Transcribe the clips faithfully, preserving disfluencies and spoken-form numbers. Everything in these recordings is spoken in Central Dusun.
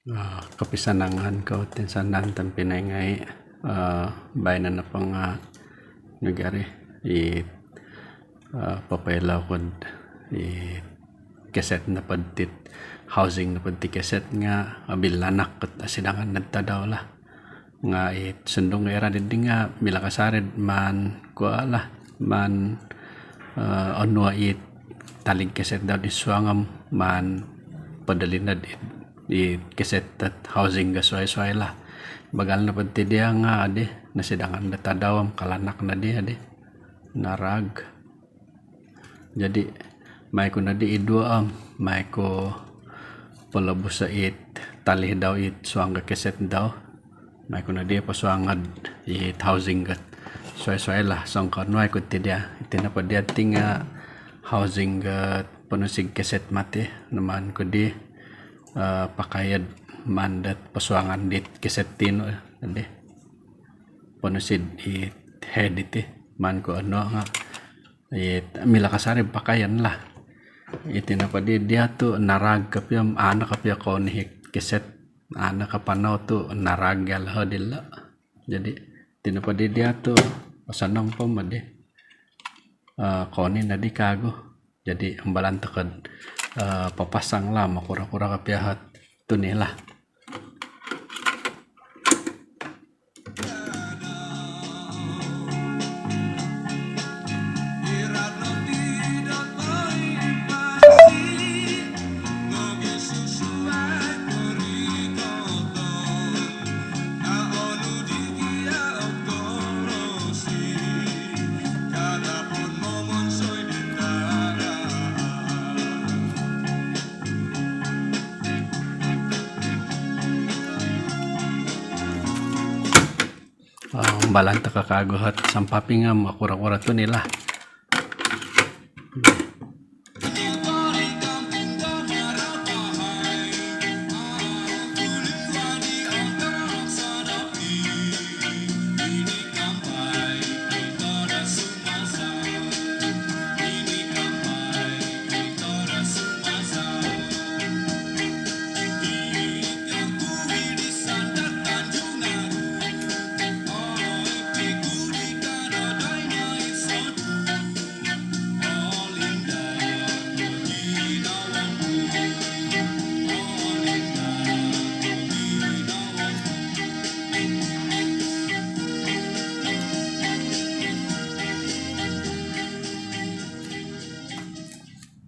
Ah, kopisanangan kou toinsanan tompinai ngai', ah, baino nopo nga' nugari i, ah, popoilo ku'd i keset nopo diti, housing nopo diti keset nga' obilanak ot osidangan dot tadau lah. Nga' i sundung irad dii nga' milo kasari'd maan kuo lah, maan, eh, onuo' i tali'd keset dau id suang om maan podolino'd i, i keset dot housing ga suai-suai lah. Miagal nopo diti dia nga' adi, nosidangan dot tadau om kalanak nodii adi, naraag. Jadi mai ku nodii iduo om mai ku polobuso' i tali dau id suang ga keset dau. Mai ku nodii posuango'd i housing ga suai-suai lah, songkonuai ku ti dia. Iti nopo dia ti nga' housing ga ponusi keset mati, maan ku dii, eh, pakaio'd maan dot posuangan dit keset tinu, adi. Ponusi'd i head iti, maan ku onuo' nga' i milo kasari pakaian lah. Iti nopo di dia tu' naraag kopio, a' no kopio kouni i keset, a' no kapanau tu' naraag gia lo dilo. Jadi iti nopo di dia tu' osonong po modi, eh, kouni nodi kaagu. Jadi umbalan toko'd, eh, papasang lah, mokuro-kuro kopio ot tuni lah. Oh, umbalan toko kaagu ot sampaping om kuro-kuro tuni lah.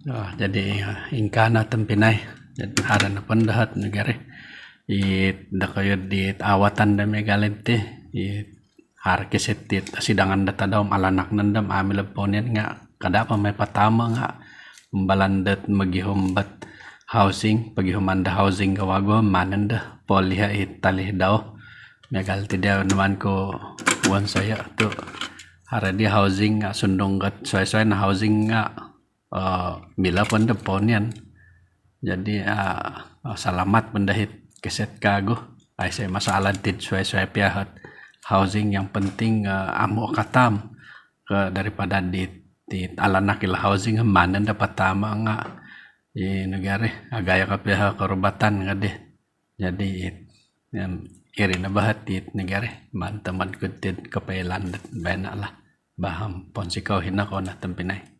Oh, jadi, ah, ingkaa no tompinai. Jadi, haro nopo ndo ot nugari i dokoyu di awatan do miagal diti, i haro keset dit osidangan do tadau om alanak nondo om a' milo pounion nga' kada' po mai patama nga' umbalan dot mogihum dot housing, pogihuman do housing ga wagu, maan nondo polihai i tali dau. Miagal ti dia maan ku wonsoyo' tu' haro di housing nga' sundung ot suai-suai no housing nga', eh, milo po ndo pounion. Jadi, eh, salamat po ndo it keset kaagu. Aiso masalah dit suai-suai pia ot housing, yang penting, eh, amu' katam. Ko daripada dit, dit alanak ilo housing, maan nondo patama nga' i nugari agayo kopio korobatan kadi. Jadi it, em, iri no bo ot it nugari, maan tomod ku tid kopoilaan dot baino lah. Bah om pounsikou hino kou no tompinai.